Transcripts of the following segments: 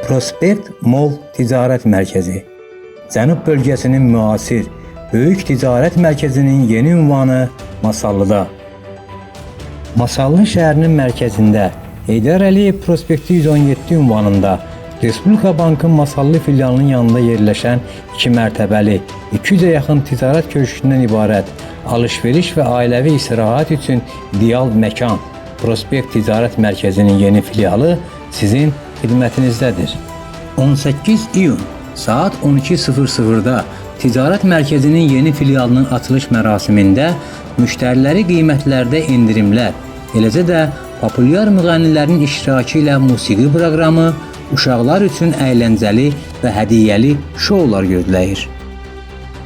Prospekt Mall Ticarət Mərkəzi. Cənub bölgəsinin müasir, böyük ticarət mərkəzinin yeni ünvanı Masallıda. Masallı şəhərinin mərkəzində Heydər Əliyev prospekti 117 ünvanında Respublika Bankın Masallı filialının yanında yerləşən 2 mərtəbəli, 200-ə yaxın ticarət köşkündən ibarət alış-veriş və ailəvi istirahət üçün ideal məkan Prospekt Ticarət Mərkəzinin yeni filialı sizin xidmətinizdədir. 18 iyun saat 12:00-da Ticarət Mərkəzinin yeni filialının açılış mərasimində müştəriləri qiymətlərdə endirimlər, eləcə də populyar müğənnilərin iştirakı ilə musiqi proqramı, uşaqlar üçün əyləncəli və hədiyyəli şoular gözləyir.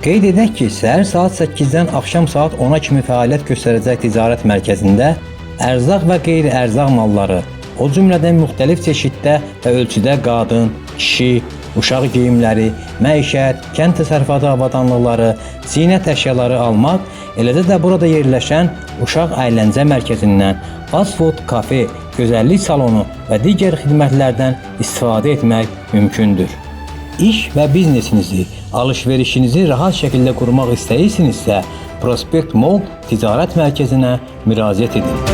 Qeyd edək ki, səhər saat 8-dən axşam saat 10-a kimi fəaliyyət göstərəcək ticarət mərkəzində ərzaq və qeyri-ərzaq malları, o cümlədən müxtəlif çeşiddə və ölçüdə qadın, kişi, uşaq geyimləri, məişət, kənd təsərrüfatı avadanlıqları, zinət əşyaları almaq, eləcə də burada yerləşən uşaq əyləncə mərkəzindən, fast food kafe, gözəllik salonu və digər xidmətlərdən istifadə etmək mümkündür. İş və biznesinizi, alış-verişinizi rahat şəkildə qurmaq istəyirsinizsə, Prospekt Mall Ticarət Mərkəzinə müraciət edin.